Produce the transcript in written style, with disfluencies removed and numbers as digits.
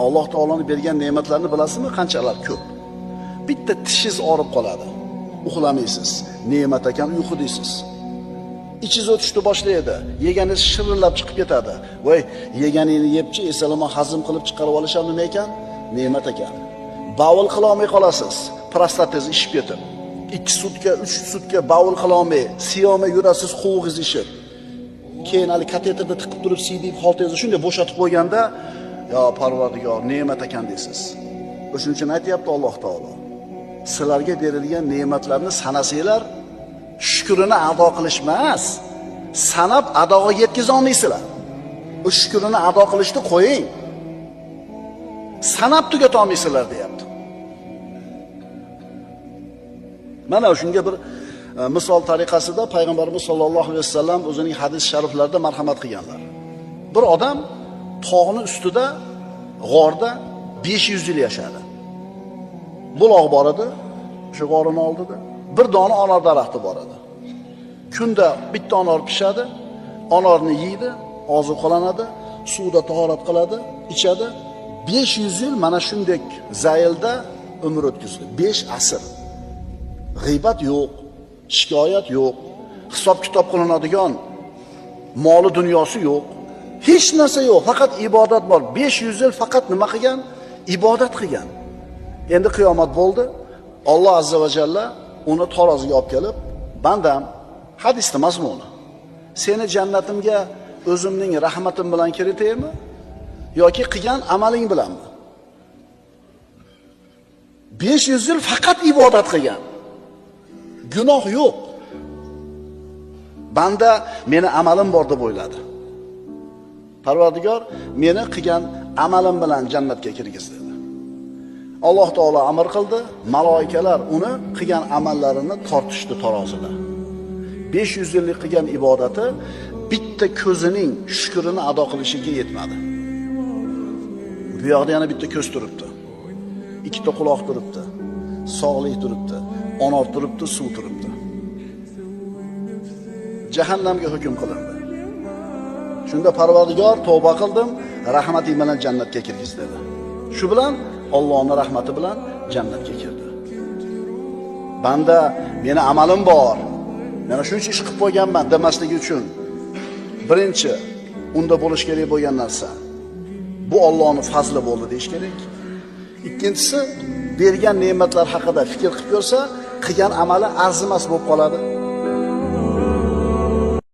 Alloh taoloning bergan ne'matlarini bilasizmi, qanchalar ko'p? Bitta tishingiz og'rib qoladi. Uxlamaysiz. Ne'mat ekan uyqu deysiz. Ichingiz o'tishni boshlaydi. Yeganingiz shirillab chiqib ketadi. Voy, yeganingni yebchi, esaloma hazm qilib chiqarib olish ham nima ekan? Ne'mat ekan. Bavul qila olmay qolasiz. Prostatangiz ishib ketib. 2 sutka, 3 sutka bavul qila olmay, siyolmay yurasiz, quvug'ingiz ishib. Keyin hali kateterda tiqib turib siydiyib xoltangizni shunday bo'shatib qo'yganda, yo Parvardigor, ne'mat ekan deysiz. O'shuning uchun aytayapti Alloh taolo. Sizlarga berilgan ne'matlarni sanasanglar, shukrini ado qilish emas, sanab adoga yetkaza olmaysizlar. O shukrini ado qilishni qo'ying. Sanab tugata olmaysizlar deyapti. Mana shunga bir misol tariqasida payg'ambarimiz sollallohu alayhi vasallam o'zining hadis shariflarida marhamat qilganlar. Bir odam tog'ning ustida g'orda 500 yil yashadi. Buloq bor edi, o'sha g'orini oldida bir dona anor daraxti bor edi. Kunda bitta anor pishadi, anorni yeydi, oziqlanadi, suvda tahorat qiladi, ichadi. 500 yil mana shunday zaylda umr o'tkazdi. 5 asr. G'iybat yo'q, shikoyat yo'q, hisob-kitob qilinadigan moli dunyosi yo'q. Hech narsa yo'q, faqat ibodat bor. 500 yil faqat nima qilgan? Ibodat qilgan. Endi qiyomat bo'ldi. Alloh azza va jalla uni taroziga olib kelib, bandam, hadisda mazmuni. Seni jannatimga o'zimning rahmatim bilan kiritaymi yoki qilgan amaling bilanmi? 500 yil faqat ibodat qilgan. Gunoh yo'q. Banda meni amalim bor deb o'yladi. Parvardigor meni qilgan amalim bilan jannatga kirgiz dedi. Alloh taolo amr qildi, maloikalar uni qilgan amallarini tortishdi tarozida. 500 yillik qilgan ibodati bitta ko'zining shukrini ado qilishiga yetmadi. Bu yoqda yana bitta ko'z turibdi. Ikkita quloq turibdi. Sog'lik turibdi, anor turibdi, suv turibdi. Jahannamga hukm qilindi. Shunda Parvardigor tavba qildim, rahmating bilan jannatga kirgiz dedi. Shu bilan Allohning rahmati bilan jannatga kirdi. Banda meni amalim bor, mana shuncha ish qilib qo'yganman demasligi uchun birinchi unda bo'lish kerak bo'lgan narsa bu Allohning fazli bo'ldi deyish kerak. Ikkinchisi bergan ne'matlar haqida fikr qilib ko'rsa, qilgan amali arzimas bo'lib qoladi.